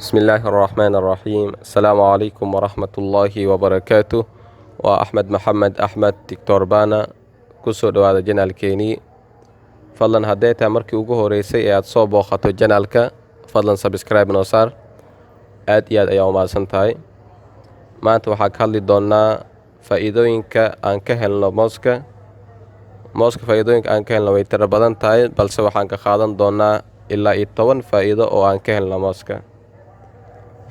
Bismillaahi araxmaani araxiim. Asalaamu calaykum waraxmatullaahi wabarakaatu. Waa Axmed Maxamed Axmed Doctor Bana. Kusoo dhowaada channelkeenii. Fadlan, hadday tahay markii ugu horeysay ee aad soo booqato channelka, fadlan subscribe noo saar. Aad iyo aad ayaa umahadsan tahay. Maanta waxaa ka hadli doonnaa faa'iidooyinka aan ka helno mooska. Mooska faa'iidooyinka aan ka helno way tiro badan tahay, balse waxaan ka qaadan doonnaa ilaa iyo 10 faa'iido oo aan ka helno mooska.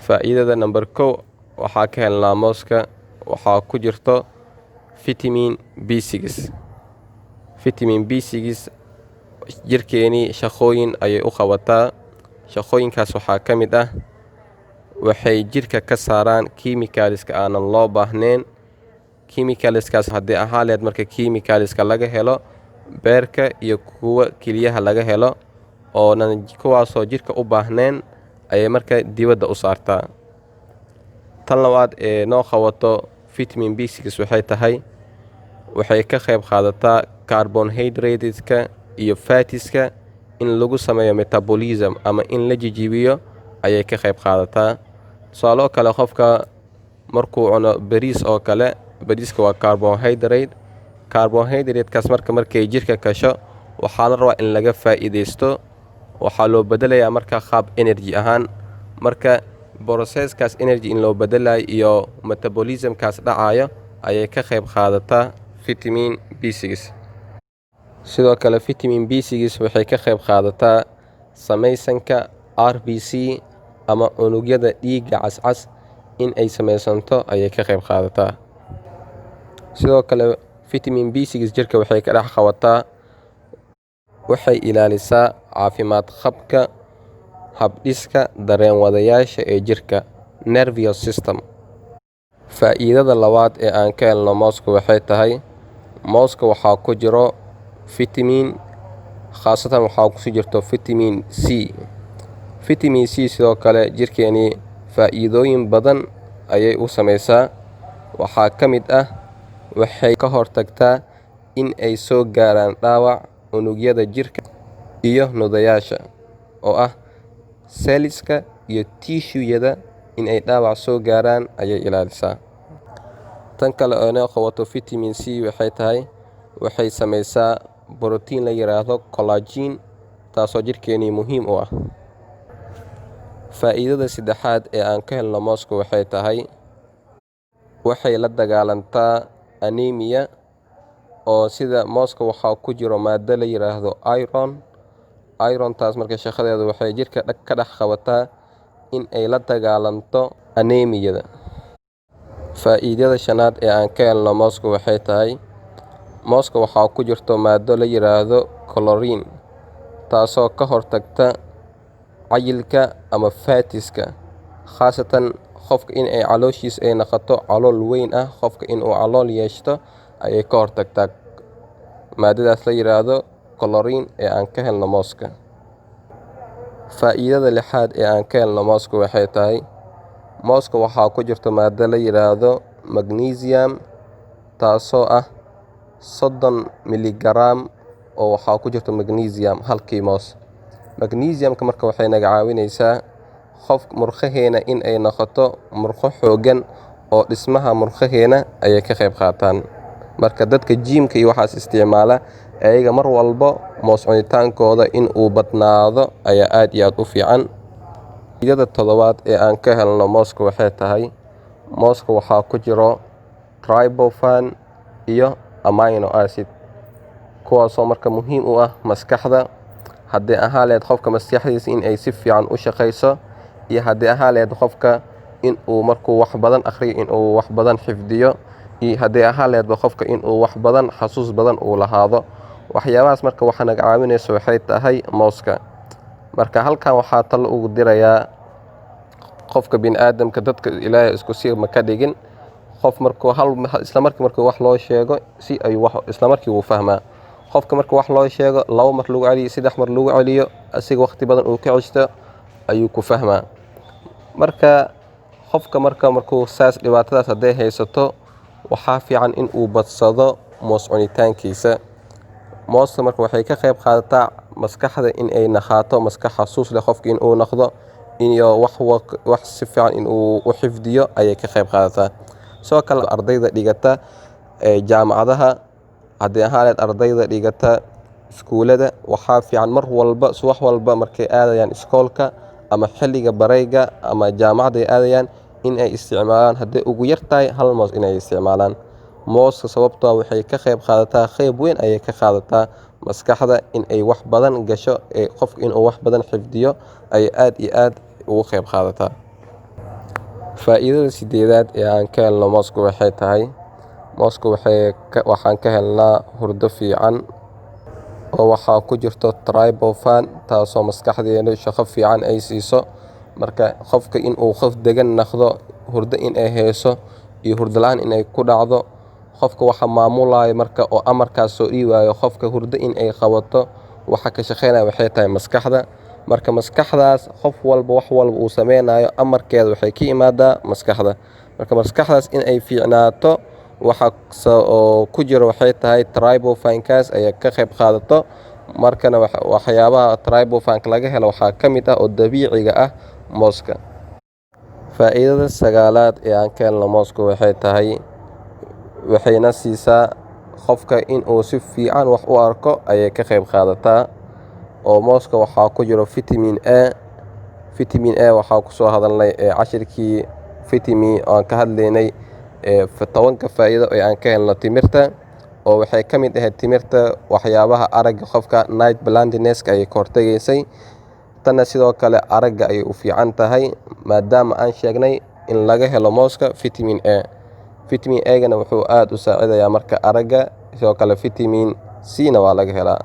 Faa'iidada number 1 waxaa ka helnaa mooska, waxaa ku jirto vitamin B6. Vitamin B6 jirkeenii shaqooyin ayay u qabataa. Shaqooyinkaas waxaa ka mid ah, waxay jirka ka saaraan chemicalska aanan loo baahnayn. Chemicalskaas haddii ahaan leed marka chemicalska laga helo beerka iyo kuwa keliyaha laga helo oonan kuwaasoo jirka u baahnayn ayay marka dibadda u saartaa. Tan labaad ee noo qabato vitamin B6 waxay tahay, waxay ka qayb qaadataa carbohydrateska iyo fatska in lagu sameeyo metabolism ama in la jijibiyo ayay ka qayb qaadataa. Tusaaloo kale, qofka markuu cuno bariis oo kale, bariiska waa carbohydrate. Carbohydrate-kaas marka markay jirka gasho, waxaa la rabaa in laga faa'iideysto. Waxaa loo bedelayaa marka qaab energy ahaan. Marka processkaas energy in loo bedelayo iyo metabolismkaas dhacayo ayay ka qayb qaadataa vitamin B6. Sidoo kale, vitamin B6 waxay ka qayb qaadataa samaysanka RBC ama unugyada dhiigga cascas in ay samaysanto ayay ka qayb qaadataa. Sidoo kale, vitamin B6 jirka waxay ka dhex qabataa, waxay ilaalisaa caafimaad qabka habdhiska dareen-wadayaasha ee jirka, nervous system. Faa'iidada labaad ee aan ka helno mooska waxay tahay, mooska waxaa ku jiro fitamiin, khaasatan waxaa kusii jirto vitamin C. Vitamin C sidoo kale jirkeenii faa'iidooyin badan ayay u sameysaa. Waxaa ka mid ah, waxay ka hortagtaa in ay soo gaaraan dhaawac unugyada jirka iyo nudayaasha, oo ah cellska iyo tissue-yada, in ay dhaawac soo gaaraan ayay ilaalisaa. Tan kale oo inoo qabato vitamin C waxay tahay, waxay sameysaa borotiin la yiraahdo collagen, taasoo jirkeenii muhiim u ah. Faa'iidada saddexaad ee aan ka helno mooska waxay tahay, waxay la dagaalantaa anemia, oo sida mooska waxaa ku jiro maado la yiraahdo iron. Irontaas marka shaqadeedu waxay jirka ka dhex qabataa in ay la dagaalanto anemiyada. Faa'iidada shanaad ee aan ka helno mooska waxay tahay, mooska waxaa ku jirto maado la yiraahdo chlorine, taasoo ka hortagta cayilka ama fatska, khaasatan qofka in ay calooshiisa ay noqoto calool weyn ah. Qofka inuu calool yeeshto ayay ka hortagtaa maadadaas la yiraahdo chlorine ee aan ka helno mooska. Faa'iidada lixaad ee aan ka helno mooska waxay tahay, mooska waxaa ku jirto maado la yiraahdo magnesium, taasoo ah 30 milligram oo waxaa ku jirto magnesium halkii moos. Magnesiumka marka waxay naga caawineysaa qof murqaheena in ay noqoto murqo xooggan, oo dhismaha murqaheena ayay ka qayb qaataan. Marka dadka gymka iyo waxaas isticmaala, ayaga mar walbo moos cunitaankooda in uu badnaado ayaa aad iyo aad u fiican. Faa'iidada toddobaad ee aan ka helno mooska waxay tahay, mooska waxaa ku jiro tryptophan iyo amino acid, kuwaasoo marka muhiim u ah maskaxda, haddii ahaan lahayd qofka maskaxdiisa in ay si fiican u shaqayso, iyo haddii ahaan lahayd qofka in uu markuu wax badan akhriyo inuu wax badan xifdiyo, iyo haddii ahaan lahaydba qofka inuu wax badan xasuus badan uu lahaado. Waxyaabahaas marka waxaa naga caawinayso waxay tahay mooska. Marka halkan waxaa talo ugu dirayaa qofka biniaadamka, dadka Ilaahay isku si ma ka dhigin. Qof markuu hal isla markii markuu wax loo sheego si ayuu wax isla markii wuu fahmaa. Qofka marka wax loo sheego, laba mar lagu celiyo, saddex mar lagu celiyo, asiga waqti badan uu ka ceshto ayuu ku fahmaa. Marka qofka marka markuu saas dhibaatadaas hadday haysato, waxaa fiican in uu badsado moos cunitaankiisa. Mooska marka waxay ka qayb qaadataa maskaxda in ay naqaato maskax xasuus leh, qofka in uu noqdo. Iyo wax si fiican inuu u xifdiyo ayay ka qayb qaadataa. Sidoo kale ardayda dhigata jaamacadaha, haddii ahaaneed ardayda dhigata iskuulada, waxaa fiican mar walba, subax walba markay aadayaan iskoolka ama xilliga bareyga ama jaamacadda ay aadayaan, in ay isticmaalaan hadday ugu yar tahay hal moos inay isticmaalaan mooska, sababtoo waxay ka qayb qaadataa, qayb weyn ayay ka qaadataa maskaxda in ay wax badan gasho, ee qofka inuu wax badan xifdiyo ay aad iyo aad ugu qayb qaadataa. Faa'iidada sideedaad ee aan ka helno moosku waxay tahay, moosku waxaan ka helnaa hurdo fiican, oo waxaa ku jirto tryptophan, taasoo maskaxdeena shaqo fiican ay siiso. Marka qofka inuu qof degan noqdo, hurdo in ay hayso iyo hurdo la-aan inay ku dhacdo, qofka waxa maamulayo marka oo amarkaas soo dhiibayo qofka hurdo in ay qabato, waxa ka shaqeynaya waxay tahay maskaxda. Marka maskaxdaas qof walba wax walba uu sameynayo amarkeeda waxay ka imaadaa maskaxda. Marka maskaxdaas in ay fiicnaato, waxa oo ku jiro waxay tahay tryptophankaas ayaa ka qayb qaadato. Markana waxyaabaha tryptophanka laga helo waxaa ka mid ah oo dabiiciga ah mooska. Faa'iidada sagaalaad ee aan ka helno moosku waxay tahay, waxayna siisaa qofka inuu si fiican wax u arko ayay ka qayb qaadataa, oo mooska waxaa ku jiro vitamin A. Vitamin A waxaa kusoo hadalnay ee cashirkii vitamin aan ka hadlaynay ee 10-ka faa'iido ee aan ka helno timirta, oo waxay ka mid ahayd timirta waxyaabaha aragga qofka, night blindnesska ayay ka hortegaysay. Tanna sidoo kale aragga ayay u fiican tahay, maadaama aan sheegnay in laga helo mooska vitamin A. Vitamin A-gana wuxuu aada u saacidayaa marka aragga. Sidoo kale vitamin C na waa laga helaa,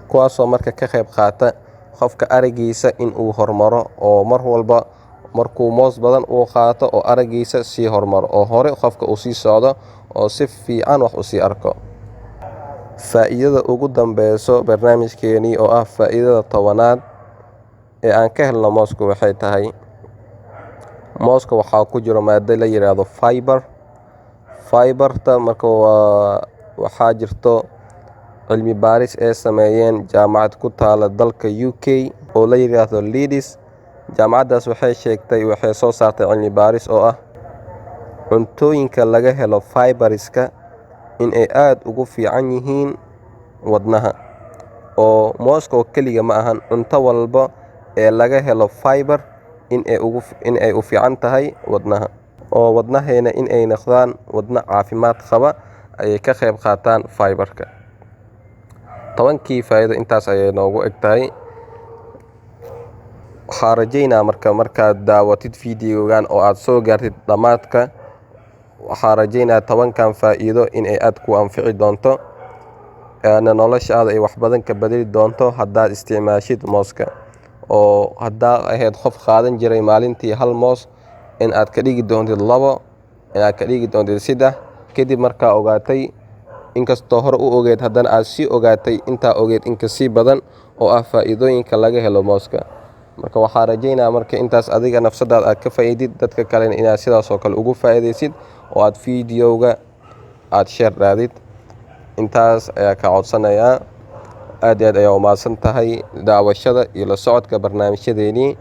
kuwaasoo marka ka qayb qaata qofka araggiisa in uu horumaro, oo mar walba markuu moos badan uu qaato oo araggiisa sii horumaro, oo hore qofka uu sii socdo oo si fiican wax u sii arko. Faa'iidada ugu dambeyso barnaamijkeenii, oo ah faa'iidada 10aad ee aan ka helno moosku, waxay tahay mooska waxaa ku jiro maado la yidhaahdo fiber. Fiberta marka waa, waxaa jirto cilmi baaris ay sameeyeen jaamacad ku taala dalka UK oo la yidhaahdo Leeds. Jaamacaddaas waxay sheegtay, waxay soo saartay cilmi baaris oo ah cuntooyinka laga helo fiberiska in ay aada ugu fiican yihiin wadnaha. Oo mooska oo keliga ma ahan, cunto walba ee laga helo fiber in ay u fiican tahay wadnaha, oo wadnaheena in ay noqdaan wadno caafimaad qaba ayay ka qayb qaataan fiberka. 10-kii faa'iido intaas ayay noogu eg tahay. Waxaa rajaynaa marka markaad daawatid videogan oo aad soo gaartid dhammaadka, waxaa rajaynaa 10-kan faa'iido inay aad ku anfici doonto, na noloshaada ay wax badan ka bedeli doonto haddaad isticmaashid mooska, oo haddaa ahayd qof qaadan jiray maalintii hal moos, in aad ka dhigi doontid labo, inaad ka dhigi doontid saddex, kadib markaa ogaatay inkastoo hore u ogeed, haddana aad sii ogaatay intaa ogeed in kasii badan oo ah faa'iidooyinka laga helo mooska. Marka waxaa rajaynaa marka intaas adiga nafsadaada aad ka faa'iidid, dadka kalena inaad sidaas oo kale ugu faa'iidaysid, oo aad videoga aad share raadid. Intaas ayaa ka codsanayaa. Aad iyo aad ayaa umahadsan tahay daawashada iyo la socodka barnaamijyadeenii.